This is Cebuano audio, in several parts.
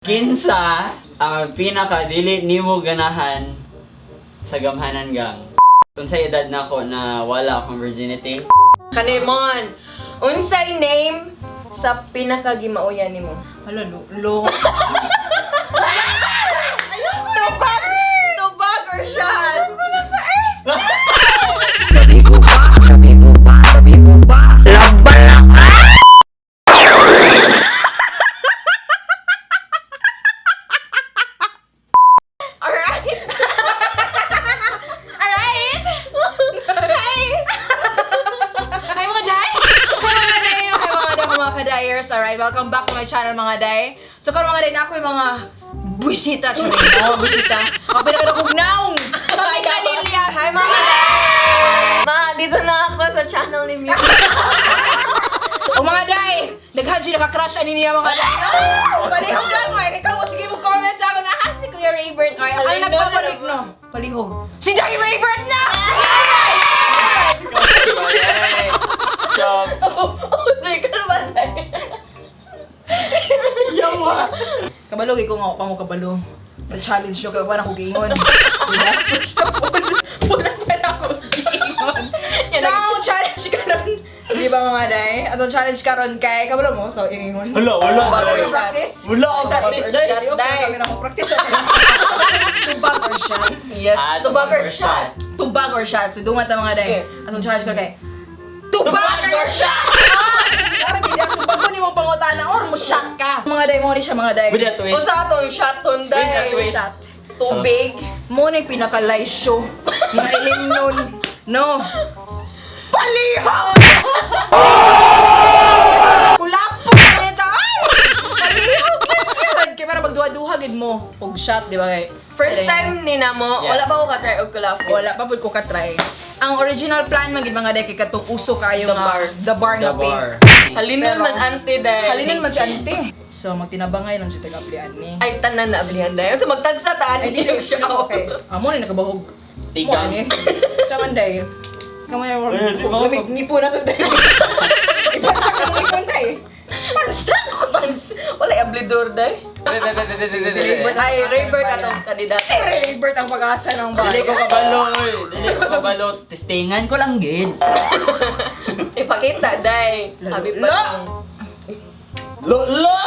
Kinsa ang pinaka dili nimo ganahan sa gamhanan gang? Unsay edad na ako na wala akong virginity? Kanemon, unsay name sa pinakagimauyan nimo? Hala, lo. Lo. Tubag! Tubag or shot? Sabi ko ba? Sabi ko ba? Sabi ko ba? Alright! Alright! Hi! Hi, mga day! Hi, mga day! Hi, mga day! Mga kadayers! Alright, welcome back to my channel, mga day. So karon, mga day, na ako yung mga buisita. Sorry, mga buisita. Ako pinakadakog naong! Kami kanilya! Hi, mga day! Ma, dito na ako sa channel ni Mew. O mga day! Daghan siya naka-crush ani niya, mga day. Palihog lang mo eh. Ikaw mo sige mo comment sa ako na ah, si Kuya Raybert. Ay, ang Alin, no, nagpabalik no, no. Palihog. Si Jackie Raybert na! Alright. So, Oh, di ka na ba, day? yawa! Kabalo kay ko nga pa mo kabalo sa challenge nyo kay wala ko giingon. Diba? First of all, wala pa na ako giingon. So ang challenge karon, di ba, mga day? Atong challenge karon kay kabalo mo so ingon. Wala, wala. Bago yung practice. Wala ako practice, day. Dari off Day. yung camera mo practice. Tubag or shot. Yes, Ah, tubag or shot. Tubag or shot. So dumat na, mga day. Okay. Atong challenge karon kay tubag or shot. Parang hindi ako tubag ko ni mo pangutana or mo shot ka. Mga day mo ni siya, mga day. With a twist. Unsa atong shot ton, Wait, day? wait. Shot. Tubig. Mo na yung pinaka-live show nga ilim nun. No. Palihog! Kulapo na ito. Ay! Palihog! Yun! Kaya para magduha-duha gid mo. Og shot, di ba kay? First time ni namo, Yeah. wala pa ko ka-try og kulafo. Wala pa pud ko ka-try. Ang original plan man gid, mga day, kay katong uso kayo The nga bar. The bar The nga pink. bar. Halinon Pero- man auntie, day. Halinon man si auntie. So magtinabangay lang siya taga-aplian ni. Ay, tanan na ablihan, day. So magtagsa ta Ay, ani dili siya. siya okay. Amo ni nakabahog. Tigang. Mo ni. Sa man day. Kamay mo. Eh, di ba- Lamig ngipo na to day. Ipansak ang ngipon day. Pansak ko Pans, wala ablidor, day. Si Raybert. Ay, Raybert atong kandidato. Si Raybert ang pag-asa ng Dili ko bayan. kabalo, oy. Dili ko kabalo. Testingan ko lang gid. Ipakita, day. Lalo. Abi pa Lo! lang. Lo lo!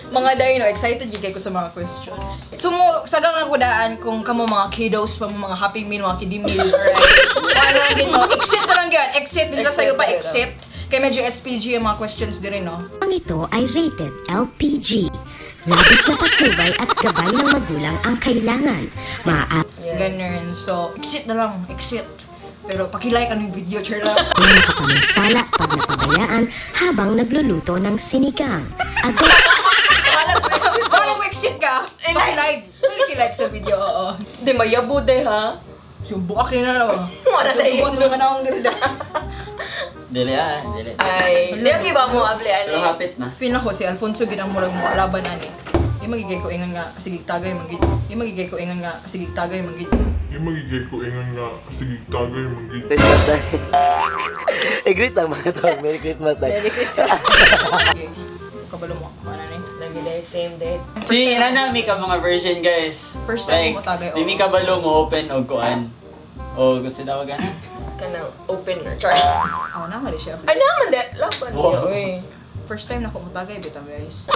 Mga day no, excited gid kay ko sa mga questions. So mo sagang ako daan kung kamo mga kiddos pa mo mga happy meal, mga kiddie meal, alright. Wala gid mo. Exit na lang gyud. Exit dito sa'yo pa exit. Kay medyo SPG ang mga questions diri no. Ang ito ay rated LPG. Labis na patnubay at gabay ng magulang ang kailangan. Maaari Yes. Ganun. So, exit na lang. Exit. Pero paki-like ano yung video, share lang. makapaminsala pag napabayaan habang nagluluto ng sinigang. Agad Paano mo exit ka? Paki-like. Paki-like sa video, oo. Di mayabo, day, ha? So, buak rin na no. Wala tayo. Buak naman akong ganun. Dili ah, dili. Ay, di okay ba mo abli ani? Pero hapit na. Feel ako si Alfonso gid ang murag mo laban ani. Yung magigay ko ingon nga sige tagay manggid. Yung magigay ko ingon nga sige tagay manggid. Yung magigay ko ingon nga, sige tagay manggid. Christmas day. Eh, greet sa mga to. Merry Christmas day. Merry Christmas. Okay. Kabalo mo ano ni. Lagi day, same date. Si nami ka mga version, guys. First time mo tagay, Di oo. mi kabalo mo open og kuan. O gusto tawag ana? Kanang opener. Char. Oh, na mali siya. Ay, naman de. Laban Wow. niya, uy. First time na ko mutagay bitaw, guys.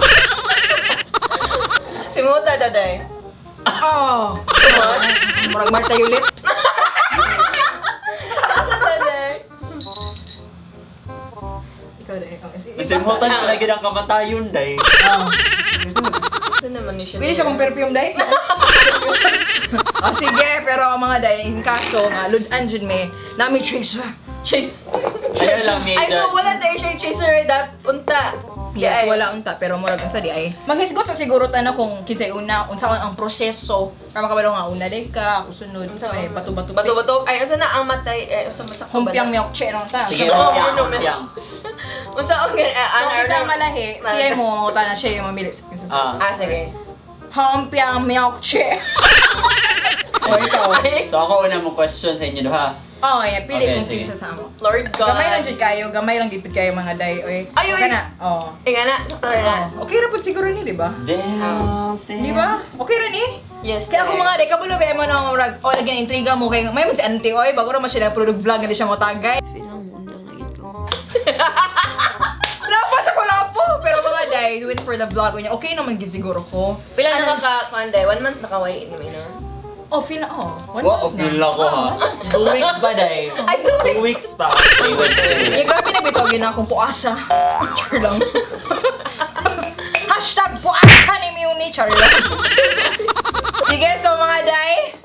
Si Mota, daday. Oh. Murag Marta ulit. Daday. Ikaw dai. Oh, Isimhutan ko lagi ang kamatayon day. Oh. Saan naman ni siya? Pwede siya pang perfume day. Oh, sige, pero ang mga day, in kaso nga, ludan dyan may, nami chaser. Chaser. Ayaw lang ni Ay, so wala tayo siya chaser dap unta. Yes, Ay. wala unta, pero murag unsa di ay. Maghisgot sa siguro ta na kung kinsay una, unsa ang proseso. Para makabalo nga una day ka, ako sunod, Unsa unsa may bato-bato. Bato-bato. Ay, unsa na ang matay? Eh, unsa masakto ba Humpiang na? milk che lang ta. Sige, So, humpiang, no, humpiang. Unsa ang gan so kinsa ang malahi, siya mo ta na siya yung mamili. Kinsa sa- Ah. Ah, sige. Humpiang milk che. O ikaw. So ako una mo question sa inyo duha. Oh, yeah, pili Okay, kung sige. kinsa sa amo. Lord God. Gamay lang jud kayo, gamay lang gid kayo mga day oy. Ay, oy. Kana. Oh. Eh nga na, sakto na. Oh, okay ra pud siguro ni, di ba? Dancing. Di ba? Okay ra ni? Yes. Kaya ako mga day, kabulo ba mo na murag, oh, lagi na intriga mo kay may man si auntie oy, bago ra man siya na-upload og vlog nga di siya motagay. Lapo sa kulapo! Pero mga day, do it for the vlog. Unya, okay naman gid siguro ko. Pila na Ano- ka ka kuan day? 1 month na ka way inom ino. Oh, feel na, oh. One Wow, month na. feel ako ha. 2 weeks pa day. Ay, 2 weeks. 2 weeks pa. 3 weeks. Eh, grabe na bitaw gina akong puasa. Char lang. #puasa ni Muni, char lang. Sige, so mga day,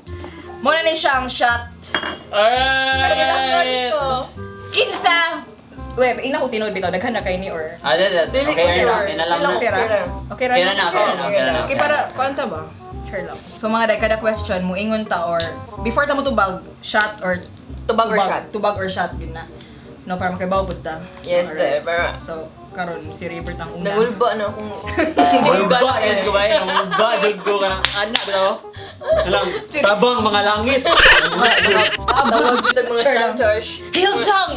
muna ni siya ang shot. Alright! Kinsa! Wait, ina ko tinuod bitaw, daghan na kay ni or... Ah, dali, dali. Okay na, okay na lang na. Okay ra? Okay ra? Okay na na, okay na, okay na. Okay, para, kuanta ba? Sure lang. So mga day, kada question, muingon ta or before ta mo tubag, shot or Tubag or shot? Tubag or shot, yun na. No, para makibaw pud ta. Yes, Alright. day. Para So, karon si Rayberth ang una. nangulba na akong Nangulba, yun ko ba? Nangulba, jud ko ka ng anak bitaw. Kalang, tabang mga langit. Tawag dito ang mga Sure lang. shot, Josh. Hillsong!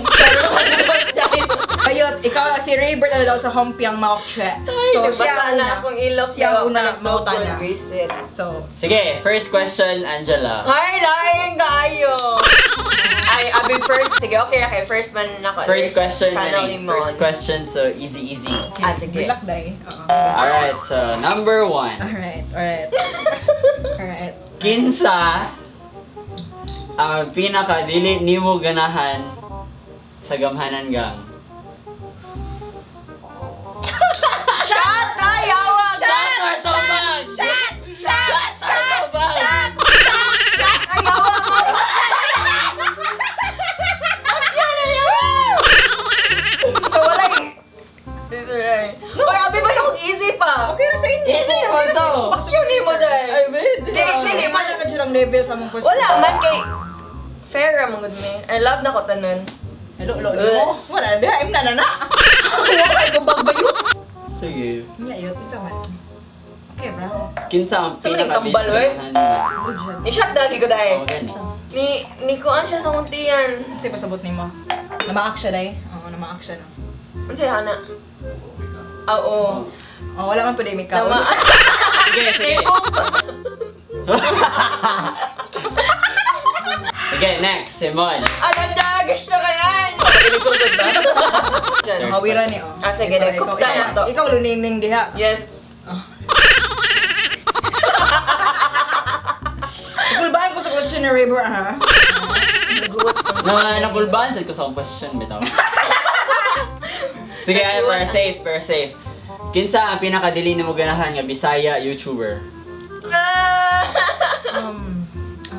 Ayot, ikaw si Rayberth ano daw sa Hompiang Maokche. So, So, siya siya ang na una. akong ilok. Siya ang una, mauta na. Visit. So, Sige, first question, Angela. Ay, laing kaayo. Ay, abi first. Sige, okay, okay. First man nako. First question, Channel Manny. ni First Mon. question, so easy, easy. Ah, sige. Good luck, Day. Oo. Alright, so number 1. Alright, alright. Alright. Kinsa ang pinaka dili nimo ganahan sa gamhanan gang? Shot! Ay, awa! Shot or tubag? Shot! Shot! Shot or tubag? Shot! Ay, awa! So, wala eh. This is right. Uy, abi ba na kung easy pa? Okay ra sa inyo. Easy man to! Yun ni mo dahil. Ay, wait! Dili, dili, man na jud ang level sa mong question. Wala man kay fair ra man gud mi. I love na ko tanan. Hello, hello, hello. Wala na, im na na na. Wala kay tubag ba yun? Sige. Nga yun, unsa man. Okay, bro. Kinsa ang Sa maning pinaka tambal, oy? ganahan? Ni shot dagi ko dahil. Oo, gani. Ni kuan siya sa kuntian. Kasi pasabot nimo. Namaak siya day. Oo, namaak siya no. Unsa hana? Oo. Oh, wala man pwede mikaw. Nama. Sige, sige. Sige, next, Simon. Ano da? Gusto ka yan! Pagkagisugod ba? Diyan. Makawira ni oh. Ah, sige, Ikaw, day. Kupta na to. Ikaw luningning diha. Yes. Ikulbahan ko sa question ni Rayber, ha? Na nagulbahan sad ko sa akong question bitaw. Sige, ay, para safe, para safe. Kinsa ang pinakadili nimo ganahan nga Bisaya YouTuber?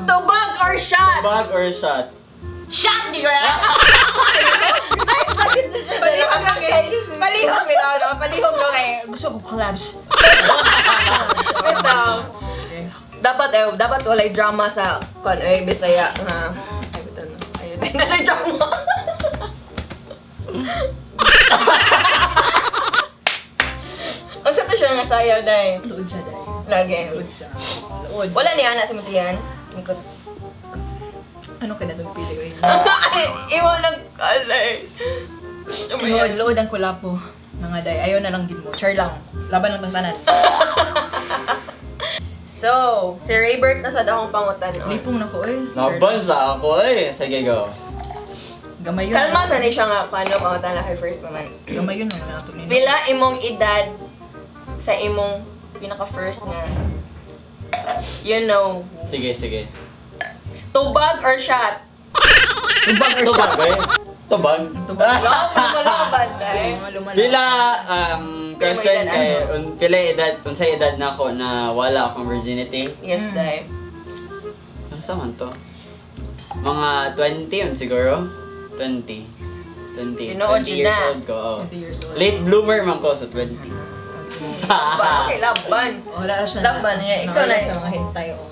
Tubag or shot? Bag or shot? Shot di ko yan! Palihog lang eh. Palihog bitaw no. Palihog lang eh. Gusto ko collabs. Bitaw. Dapat eh, dapat walay drama sa kon eh Bisaya nga. Ay bitaw no. Ayun, ay drama. Unsa to siya nga sayaw day? Luod siya day. Lagi. Luod siya. Luod. Wala ni ana sa mutiyan. Ikot. Ano ka na itong pili ko? Ay, imo nag alay. Luod, luod ang kulapo. Mga day, ayaw na lang din mo. Char lang. Laban lang tang tanan. So, si Raybert na sad akong pangutan. Lipong na ko eh. Char Laban lang. sa ako eh. Sige, go. Gamay yun. Kalma sa ni siya nga paano pangutan na kay first man. Gamay yun ang nato nino. Pila imong edad sa imong pinaka first nga you know, Sige, sige. tubag or shot? Tubag or Tubag shot? eh. Tubag. Tubag. Lumalaban dai. Lumalaban. Pila question Pila kay un, pila edad unsay edad na ako na wala akong virginity? Yes, dai. Ano sa man to? Mga 20 yun siguro. 20. 20. Tinuod 20 yun years na. old ko. Oh. 20 years old. Late bloomer man ko sa 20. Ba, okay, laban. Wala na siya. Laban niya. Ikaw Nawala na. sa mga hintay. Oh.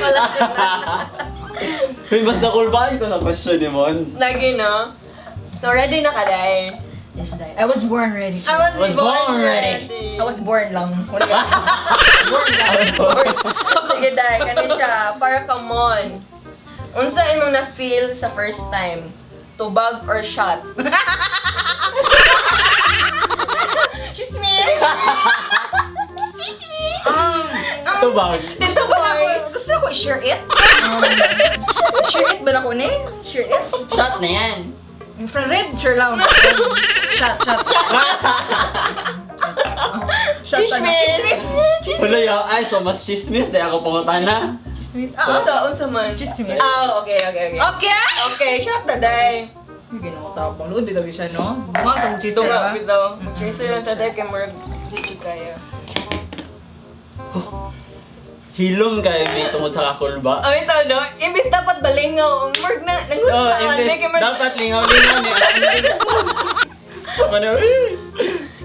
Wala na. Uy, mas nakulbaan ko sa question ni Mon. Lagi no. So ready na ka dai. Yes, day. I was born ready. I was, Was born ready. I was born lang. Wala ka. Born lang. Sige dai, kani siya para ka mon. Unsa imong na-feel sa first time? Tubag or shot? Chismis! Tubag. Gusto ba na ako? Gusto na ko i-share it? Share it ba na ko ni? Share it? Shot na yan. Infrared, share lang. Shot, shot. Shot na. Chismis! Chismis! Wala yaw. Ay, so mas chismis dahil ako pangutana. Chismis. Ah, Unsa, unsa man? Chismis. Ah, okay. Okay! Okay, shot na day. Uy, ginoo tapang. Luod dito siya, no? Bunga sa chismis, Tunga, ha? bitaw. Mag-chaser lang ta day kay murag di jud kaya. Hilom kayo may tungod sa kakulba. Ay, tao no? Imbis dapat balingaw, murag na, Oh, nangunta man, imbes, kay murag- dapat lingaw-lingaw niya. Sama na, eh.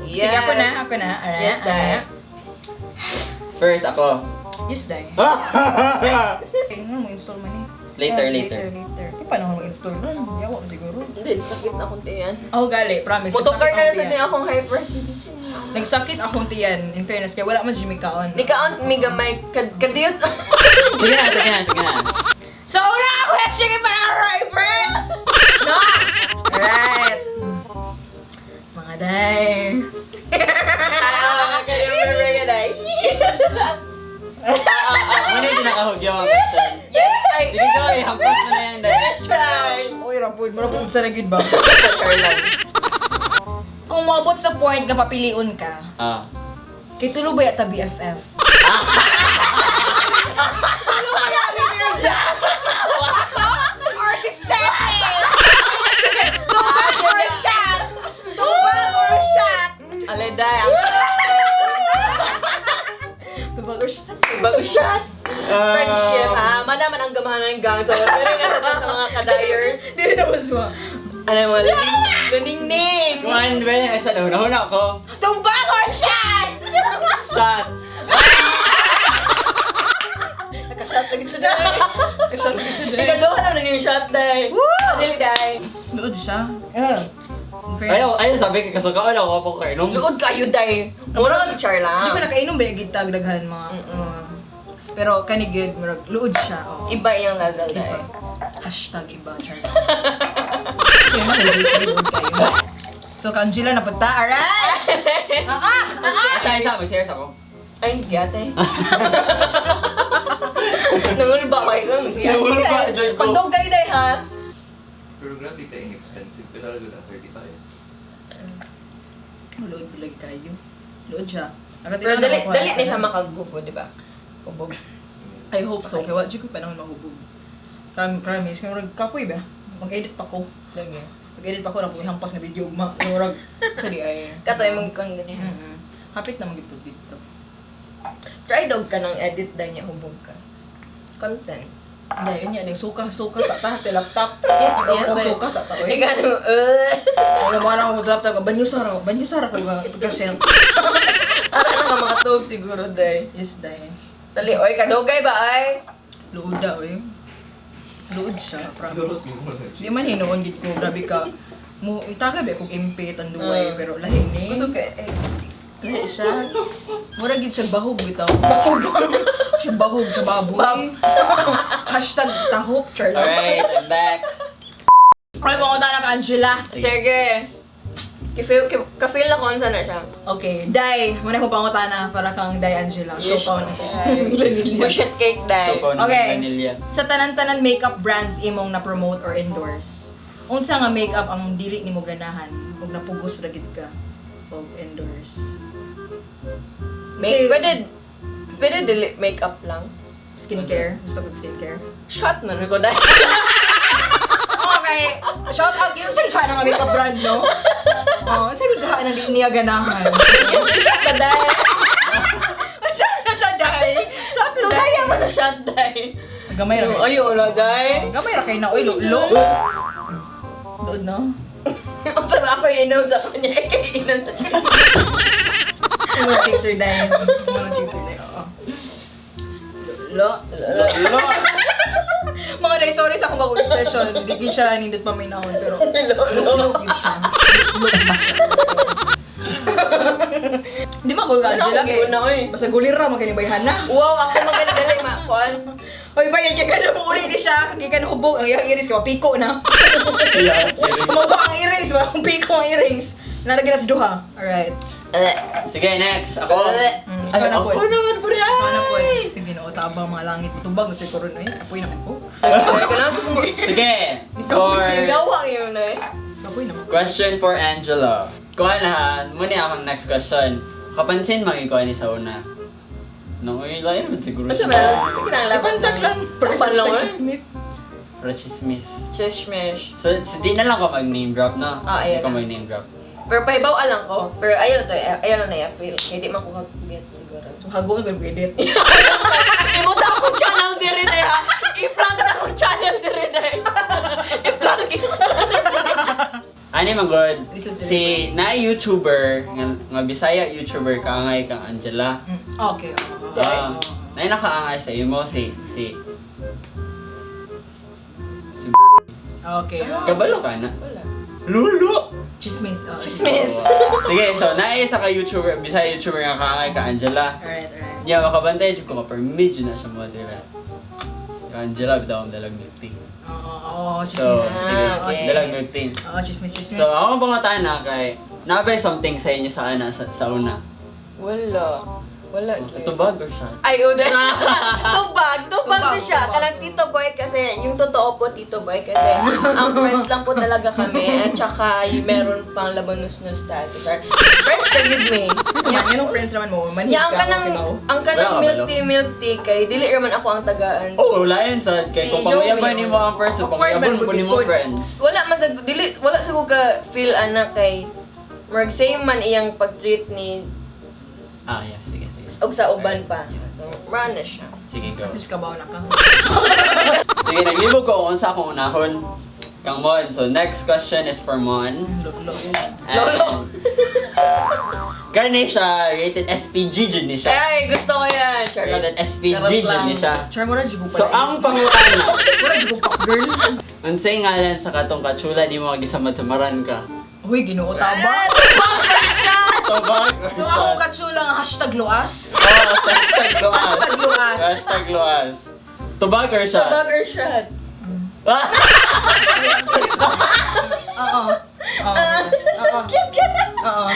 Yes. Sige, ako na, ako na. Alright, Yes, day. alright. First, ako. Yes, day. Okay, nga mo install man eh. Later, Yeah, later. Later, later. Di pa naman mag-install ron. Yawa mo siguro. Hindi, sakit na akong tiyan. Oh, gali. Promise. Motor Nagsakit na akong sa tiyan. niya akong hypersensitive. Nagsakit akong tiyan. In fairness, kaya wala man Jimmy kaon. Di ka on mi gamay kad kadiyot. Sige na, sige na, sige na. So, una ka question kay parang riper! No? Alright. Mga day. Ah, kaya remember ka day. Ano yung pinakahugyaw ang question? Yes, I Sige, go, ihampas mo na yan. Dahil. Yes, try. Uy, rapod. Marapod sa nagid ba? Kung moabot sa point nga papiliun ka, Ah. kay tulo ba yata BFF? Tulo ba yata BFF? Or si Steffi? Tubag or shot? Tubag or shot? Alay day. Tubag or shot? Bago shot. Friendship ha. Mana man ang gamahan ng gang. So, pero na sa mga kadayers. Hindi naman siya. Ano mo? Luningning. Kuhan ba? Ay, sa nahuna ko. Tubag or shot? Shot! Nakashot lagi siya day. Nakashot lagi siya day. Ikaduha naman yung shot day. Woo! Dili day. Luod siya. Yeah. In fairness. Ayaw, ayaw sabi kay kasuka, wala ko pa kainom. Luod kayo day. Mura kag char lang. Hindi ko nakainom ba yung gitag daghan mga pero kani good murag luod siya. Oo. Iba iyang level day. Iba. Hashtag iba char. Okay, mahuli luod kayo. So ka Angela na punta. Alright. Ah ah. Ah Isa, isa, may serious ako. Ay, gate. Nangulba kayo. Nangulba, joy ko. Pagdugay day ha. Pero grabe ka inexpensive. Pero talaga na 35. Luod lagi kayo. Luod siya. Agad Pero dali, dali na siya makagupo, di ba? Hubog. I hope so. Kaya wa jud ko panahon mahubog. Promise, kaya murag kapoy ba? Mag-edit pa ko. Lagi. Mag-edit pa ko na kung hampas nga video ugma. Murag sa di ay. Katoy mong kon ganyan. Mm-mm. Hapit na magipod dito. Try dog ka ng edit day niya hubog ka. Content. Hindi, yun yan. Yung suka, suka sa taas sa laptop. Yes, Yes, suka sa taas. Ikaw ano, Wala mo ako sa laptop. Banyo sara. Banyo sara ko ga ipagka-share. Ara na ka makatug siguro day. Yes, day. Dali, oy, kadugay ba ay? Luod daw eh. Luod siya, promise. Siguro Di man hinuon gid ko. Grabe ka. Mo itaga ba kog MP tanduay Mm. pero lahi ni. Kusog ka eh. Lahi siya. Mura gid siya bahog bitaw. Bahog. Siya bahog sa baboy. Hashtag tahok, char. Alright, I'm back. Ay, mga na ka Angela. Sige. Ka-feel, ka-feel na ko unsa na siya. Okay, Day. Muna ko pangutana para kang Day Angela. Yes, So, na si day. Bullshit cake day. So, Okay. vanilla. Sa tanan-tanan makeup brands imong na-promote or endorse, unsa nga makeup ang dili nimo ganahan ug napugos ra gid ka og endorse? Make, Sige. pwede, pwede dili makeup lang. Skincare. Gusto ko skincare. Shot man ko dahil. Okay. Shout out yun sa ka nga makeup brand, no? Oh, sa ka na di niya ganahan. Shot na dahil. Shout na siya, Day. Shout na, Day. Kaya mo sa shot dahil. Gamay ra. Ay, wala dahil. Gamay ra kay na oy lo. Doon no. Ang sarap ako inom sa kanya. Eh, kaya inom sa siya. Mga chaser day. Mga chaser day. Oo. Lo. Lo! Mga day, sorry sa akong bagong expression. Di gid siya nindot paminahon pero Lo, lo. lo gid siya. Lo gid siya. Di magul ka Ano Angela akong kay. giuna, oy? Basta gulira man kay ni bayhana. Wow, ako maganadalay ma kuan. Oy bayan kay kada mo uli ni siya kay kan hubog ang iyang earrings kay piko na. Yeah. Mawa ang earrings ba? Ang piko ang earrings. Naragi na sa duha. Alright. Sige, next. Ako. Ikaw Ay, na ako po. naman po rin. Ikaw na po. Sige no, tabang mga langit mutubag sa karon oy. Apoy naman ko. Sige. For Gawa yun eh. Apoy naman. question for Angela. Kuha na ha. Muna akong next question. Kapansin mga ikaw ni sa una. No, uy, lain naman siguro. Ano ba? Sige na, laban Ipansak lang. Laban lang eh. Chismis. Pero chismis. Chishmish. So, di na lang ko mag-name drop, no? Ah, Hindi ayan ko na. mag-name drop. Pero paibaw alang ko. Pero ayaw na to, ayaw na na-feel. Kaya di man ko kag-get siguro. So hagoon ko edit. Imuta akong channel diri na ha. I-plug na akong channel diri na. I-plug akong channel diri. Ani man good. This is Si na YouTuber nga Bisaya YouTuber kaangay kang Angela. Okay. Ah, na nakaangay sa imo si si si Okay. Kabalo ka na. Wala. Lulu. Chismis. Oh, Chismis. Sige, so naisa ka YouTuber, Bisaya YouTuber nga kaangay ka Angela. Alright, alright. Niya makabantay jud ko ka pero medyo na siya model. Yung Angela bitaw ang dalag milk tea. Oo, oo, So, chismis. Chismis. sige, Oo, okay. dalag milk tea. Oo, chismis, chismis. So, ako ang pangutana kay nabay something sa inyo sa ana sa una. Wala. Wala. gyud. Ito ba or siya? Ay, uday. Tubag. Tubag na Tubag, siya. tubag. Kanang Tito Boy kasi, yung totoo po Tito Boy kasi, ang friends lang po talaga kami. At saka, yung meron pang labanus-nus ta. So, friends ka with me. Yan, yan ang friends naman mo. Manhid Ya, ang ka, kanang, okay ba? ang kanang Wala ka milk ba, tea, milk tea, kay dili raman ako ang tagaan. Oh, lain sa kay Si kung panguyaban Joey. nimo ang person, Awkward panguyaban man po nimo gud. friends. Wala man sa dili wala sa ko ka feel ana kay murag same man iyang pag-treat ni Ah, yeah, sige, sige. og sa uban pa. Yeah. So, run na siya. Sige, go. Tapos kabaw na ka. Sige, naglibog ko kung sa akong unahon. Kang Mon. So, next question is for Mon. Lolo. And- Gani siya, rated SPG jud ni siya. Ay, gusto ko yan. Charot. Rated SPG Charot jud lang. ni siya. Char mo na, jugo So, ang pangutana, Mura, jugo pa, girl. unsay ngalan sa katong katsula nimo nga gisamad-samaran ka? Uy, ginoo taba. Tubag or Ito ako shot? katsula nga #luas. Oh, hashtag luas. #luas. Hashtag luas. Tubag or shot? Tubag or shot? Ah! Oo. Oo. Oo. Oo.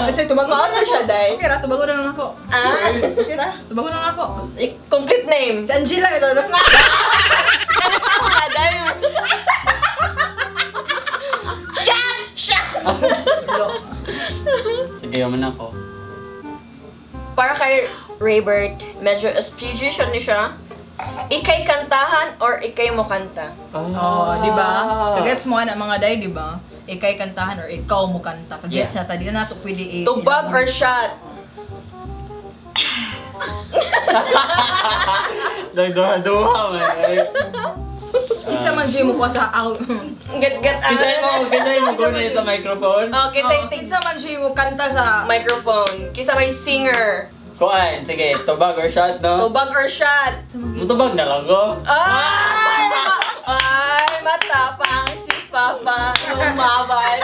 Kasi tubago Maot na siya, day. Okay ra, tubago na lang ako. Ah? Okay ra, tubago na lang ako. Eh, complete name. Si Angela ito. no? Ano sa mga day? Lo. Sige, yaman ako. Para kay Raybert, medyo SPG siya ni siya. Ikay kantahan or ikay mo kanta? Oh, di ba? Kagets mo na mga day, di ba? Ikay kantahan or ikaw mo kanta. Kagets Yeah. na ta, di na nato pwede i- Tubag or shot? Nagduha-duha man. Ay. Kinsa man siya mo kuha sa out. Get-get out. Kisay mo guna ito microphone. Oh, kisay Oo, kinsa man siya mo kanta sa microphone. Kisa may singer. Kuan, sige, tubag or shot, no? Tubag or shot? Mutubag na lang ko. Ay! Ay, matapang si Papa lumaban.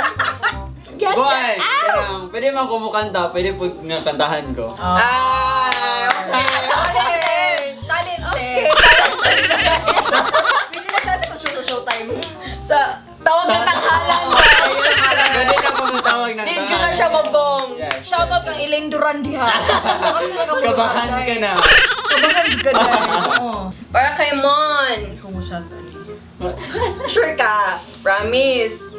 Get Kuan, out! kanang, pwede man kumukanta, pwede po nga kantahan ko. Oh. Ay, okay. Okay. Talent. Okay, Pwede na siya sa show showtime. Sa tawag na tanghalan. Pwede na ako matawag ng Did you na siya magong? Yes. Shoutout kang Elaine Duran diha. Kabahan ka na. Kabahan ka na. Oo. Para kay Mon. Ikaw mo shot ani. Sure ka. Promise.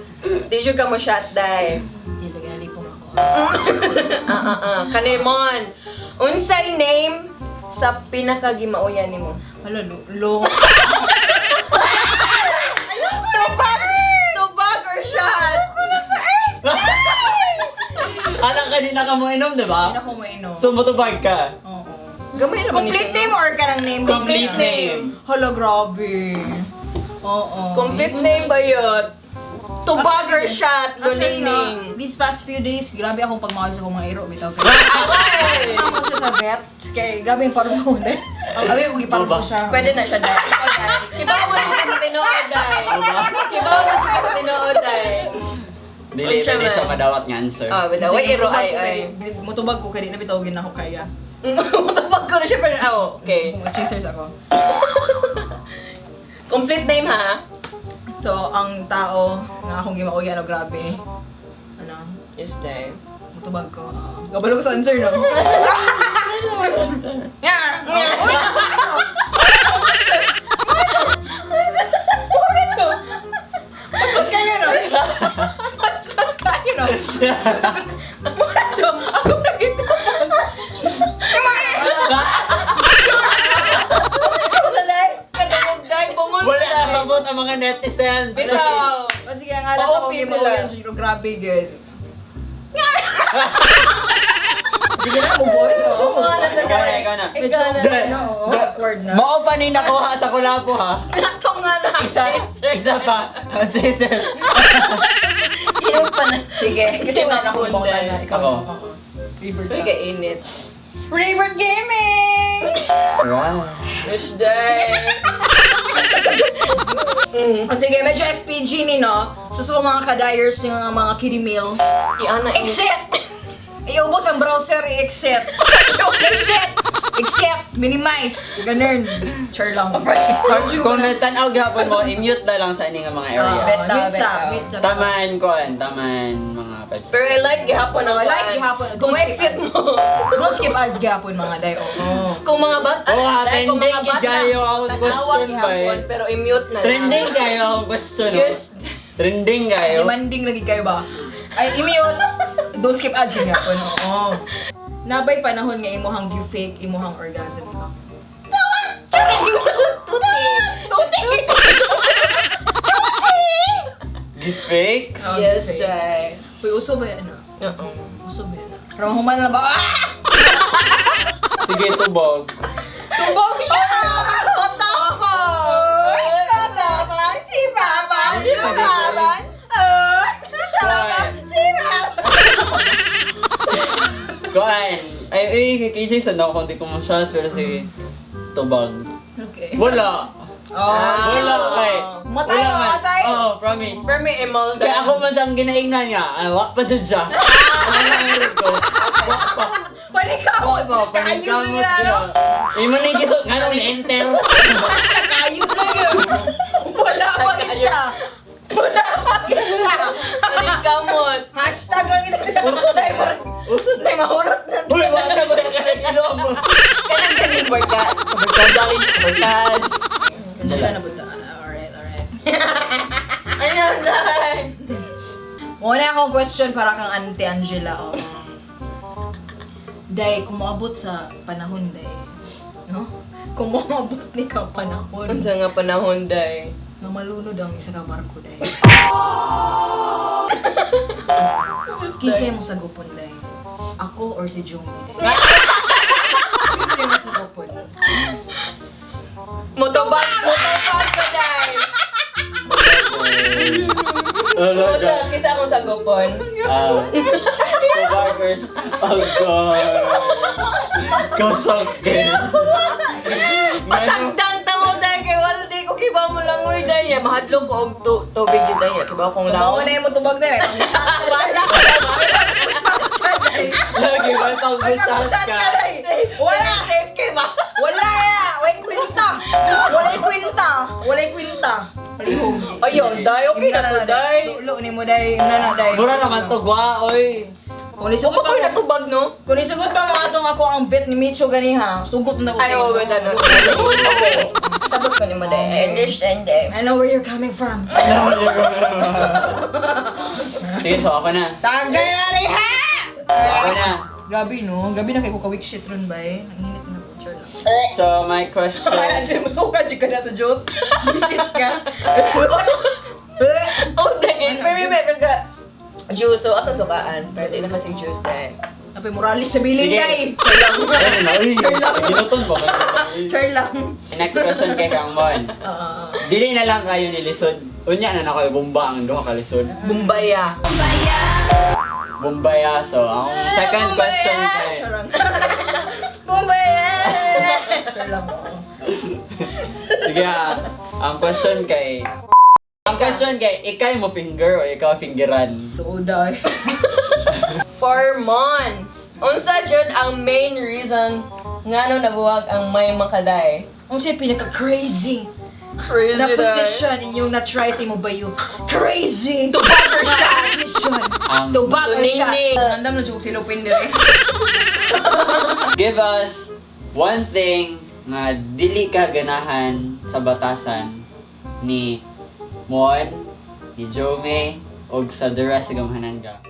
Did you ka mo shot, day? Hindi lagi nalipong ako. Ah, ah, ah. Kani Mon. Unsay name sa pinakagimauyan nimo? Hala, lo. lo. Tubag! Tubag or shot? Alam ka din na ka mo inom, di ba? Hindi na ako mainom. So, mutubag ka. Oo. Gamay naman Complete ito, no? name or kanang name? Complete name. Hala, grabe. Oo. Complete name ba yun? Tubag or shot, Actually, no, luningning. these past few days, grabe akong pagmahal sa akong mga iro. Bitaw kay. Away! Ako siya sa vet. Kay grabe yung parvo. Ang grabe yung iparvo siya. Pwede na siya, Day. Ikaw, Day. Kibaw mo dito sa tinuod, Day. Kibaw mo dito sa tinuod, Day. Dili Unsa dili siya man? madawat nga answer. Ah, bitaw. Way iro ay ay. Mutubag ko kay di na bitaw gina ko kaya. Mutubag ko na siya pero oh, okay. Kung chasers ako. Complete name ha? So, ang tao nga akong gimauyan, ano, grabe. Ano? Yes, day. Mutubag ko. Gabalo ko sa answer, no? Yeah! Paspas kayo, no? Paspas kayo, no? Mura to. Ako na gitubag. Sa day? Kadungog day, bungol Wala day. nakabot ang mga netizen. Bitaw. O sige, ang alas akong Pa-OP sila. gimauyan, siguro grabe, girl. Sige na, move on. Move on na Ikaw na, ikaw na. Ikaw na. Dahil- Ano, awkward na. Mao pa ni nakuha sa kulapo ha. Ito nga na. Isa, isa pa. Chaser. Yung pa na. Sige, kasi wala na akong Mabunda. bautan na. Ikaw. Ako. Oo. Rebirth Uy, ka. kainit. Rebirth Gaming! Wow. Yes, day. O sige, medyo SPG ni, no? So, sa mga kadayers, yung mga kiddie mail. Iana, Exit! Iubos ang browser, i-exit. Exit! Exit! Minimize! Ganun. Char lang. Kung natanaw gihapon mo, i-mute na lang sa ini nga mga area. Beta, Mute sa, beta. mute sa. Taman kuan, taman mga pets. Pero I like gihapon ang I like kuan. gihapon. Kung Don't skip exit ads. mo. Don't skip ads gihapon mga day. Oo. Kung mga bata, Oo, ah, like, kung mga trending bata, kayo ang tanawa question ba eh? gihapon, pero i-mute na lang. Trending kayo ang question. no? Yes. Trending kayo. Demanding lagi kayo ba? Ay, i-mute. Don't skip ads gihapon. Oo. Nabay panahon nga imuhang gi-fake imuhang orgasm ka. Tuti. Tuti! Gi-fake? Oh, Yes, gi-fake. Jay. Uy, uso ba yan? Ano? Oo. Uso ba yan? Pero human na ba? Ah! Sige, tubog. Tubog siya! Patapa! Patapa! Si Papa! Hindi pa Lumaban! Oh! Patapa! Si Papa! Kuan. Ay, ay, kay KJ sa ako kung di ko ma-shot, pero sige. Tubog. Okay. Wala. Oh. Wala kay. Matay, Wala man. matay. Oo, promise. Pero may Imelda. Kaya ako man siyang ginaingnan niya. Ah, wa pa jud siya. Ano ang meron ko? Wa pa. Panikaw! Wa pa. Kaayod Panikamot na yun, ano? siya. Imo na yung gisog. Nga nung ni-enter. Kaayod na yun! Wala pa rin siya! Wala pa rin siya! Paningkamot. Hashtag lang ito. Uso na. Mahurot na. Uy, wa na ba ka ilong mo? Kanang ganing barkas. Barkas. Barkas. Sila na punta. Alright, alright. Ayun, Jay. Muna akong question para kang Auntie Angela. Oh. Day, kung maabot sa panahon, day. No? Kung maabot ni ka panahon, Unsa nga panahon, Day? nga malunod ang isa ka barko, day. Kinsay mo sa gupon, day? Ako or si Jungmi, day? Kinsay mo sa gupon? Motobag! Motobag ka, Day! Ano Kumusta? Kisa akong sagupon. Ah. Tubagers. Oh God. Kasakit. Pasagdan ta mo, Day! Kay wala di ko kiba mo lang, uy, Day. Ya, Mahadlok ko og tubig yun, Day. Ya, Kiba akong Tumawa laon. na yung tubag na eh. Wala ka Lagi ba pag Shot ka? ka, day! Wala! Safe kay ba? Wala ya! Wala'y kwinta! Wala'y kwinta! Wala'y kwinta! Palihog. Ayun, Day. Okay na to, Day. Lulo ni mo, day. Ina na, day. Mura naman to, gwa, oy. Kung nisugot Upa pa ko'y natubag, no? Kung nisugot pa mga atong ako ang vet ni Micho gani ha, sugot na ko Ay, sa oo, imo. wait, ano. Okay. Sabot ko ni mo, Day. I understand, Day. I know where you're coming from. Sige, so ako na. Tagay na rin ha! Ako na. Grabe no, grabe na kay ko ka-weak shit ron ba eh. Ang init na po, char lang. So, my question. Kaya dyan, musuka dyan ka na sa Diyos. Visit ka. Oh, Day. Pero may kaga juice. So, atong sukaan. Pero di na kasing juice, Day. Napay Morales sa bilin, Sige. day. Char lang. Ayun na, uy. Ginuton ba? Char lang. Next question kay Kangmon. Oo. Dili na lang kayo ni Lisod. Unya na na kayo bomba ang duha ka Lisod. Bumbaya. Bombaya. So, ang second question kay Charang. Bombay! Char lang. Oo. Sige ah. Ang question kay Ang question kay, ikay mo finger o ikaw fingeran? Tuod ay. For Mon, unsa jud ang main reason ngano nabuwag ang May Makaday? Ang siya pinaka-crazy Crazy. Na position inyong na-try sa imong bayo. Crazy! To bag or shot! Position. Ang To bag or shot. Tuningning. Andam na jud silupin dire. Give us one thing nga dili ka ganahan sa batasan ni Mon, ni Jome, og sa the rest sa gamhanan ka.